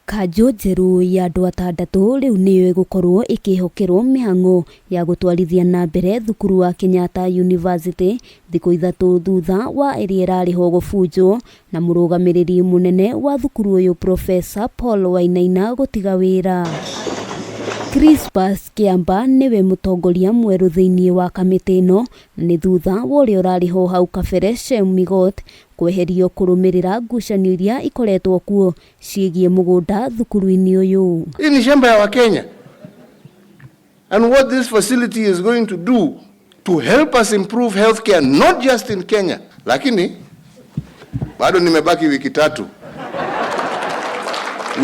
Kanjũ njerũ ya andũ atandatũ rĩu nĩyo ĩgũkorwo ĩkĩhokerwo mĩhang'o ya gũtwarithia na mbere thukuru wa Kenyatta University thikũ ithatũ thutha wa ĩrĩa ĩrarĩ ho gũbunjwo na mũrũgamĩrĩri mũnene wa thukuru ũyũ Professor Paul Wainaina gũtiga wĩra. Crispus Kĩamba nĩwe mũtongoria mwerũ thĩinĩ wa kamĩtĩ ĩno na nĩ thutha wa ũrĩa ũrarĩ ho hau kabere Shem Migot kweherio kũrũmĩrĩra ngucanio iria ikoretwo kuo ciĩgiĩ mũgũnda thukuru-inĩ ũyũ. Hii ni shamba ya Wakenya. And what this facility is going to do to help us improve healthcare not just in Kenya. Lakini bado nimebaki wiki tatu.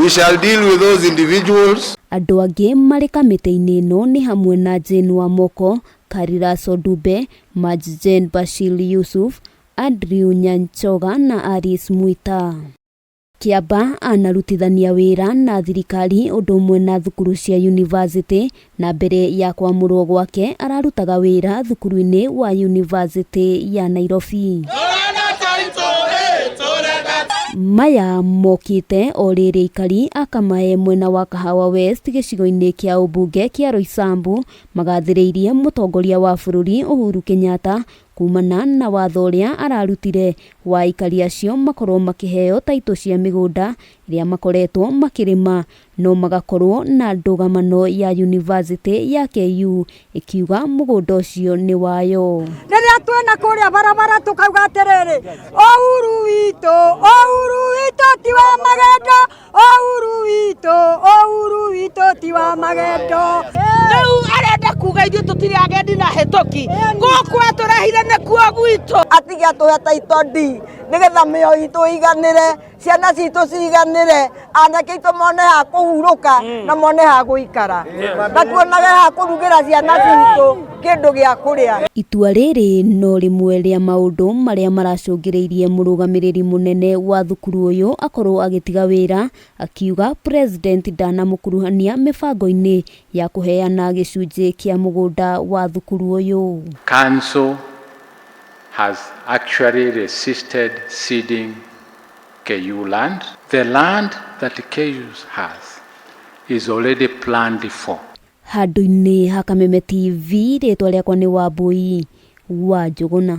We shall deal with those individuals. Andũ angĩ marĩ kamĩtĩ-inĩ ĩno nĩ hamwe na Jane Wamoko, Caritas Odumbe, Maj Gen Bashir Yusuf, Andrew Nyanchoga na Alice Mwita. Kĩamba anarutithania wĩra na thirikari ũndũ ũmwe na thukuru cia yunivasĩtĩ na mbere ya kwamũrwo gwake ararutaga wĩra thukuru-inĩ wa yunivasĩtĩ ya Nairobi. Maya mokĩte o rĩrĩ aikari a Kamae mwena wa Kahawa West gĩcigo-inĩ kĩa ũmbunge kĩa Roysambu magathĩrĩirie mũtongoria wa bũrũri Uhuru Kenyatta kumana na watho ũrĩa ararutire wa aikari acio makorwo makĩheo taitũ cia mĩgũnda ĩrĩa makoretwo makĩrĩma no magakorwo na ndũgamano ya yunivasĩtĩ ya KU ĩkiuga mũgũnda ũcio nĩ wayo. Rĩrĩa twĩna kũrĩa barabara tũkauga atĩrĩrĩ, Uhuru witũ, Uhuru witũ ti wa magendo, Uhuru witũ, Uhuru witũ ti wa magendo. Rĩu arenda kuga ithuĩ tũtirĩ agendi na hĩtũki gũkũ atũrehire nĩkuo gwitũ. Atige atũhe title deed nĩgetha mĩoyo itũ ĩiganĩre, ciana citũ ciiganĩre, anake aitũ mone ha kũhurũka na mone ha gũikara, na tuonage ha kũrugĩra ciana citũ kĩndũ gĩa kũrĩa. Itua rĩrĩ no rĩmwe rĩa maũndũ marĩa maracũngĩrĩirie mũrũgamĩrĩri mũnene wa thukuru ũyũ akorwo agĩtiga wĩra akiuga President ndanamũkuruhania mĩbango-inĩ ya kũheana gĩcunjĩ kĩa mũgũnda wa thukuru ũyũ. Council has actually resisted ceding KU land. The land that KU has is already planned for. Handũ-inĩ ha Kameme TV rĩtwa rĩakwa nĩ Wambui wa Njũgũna.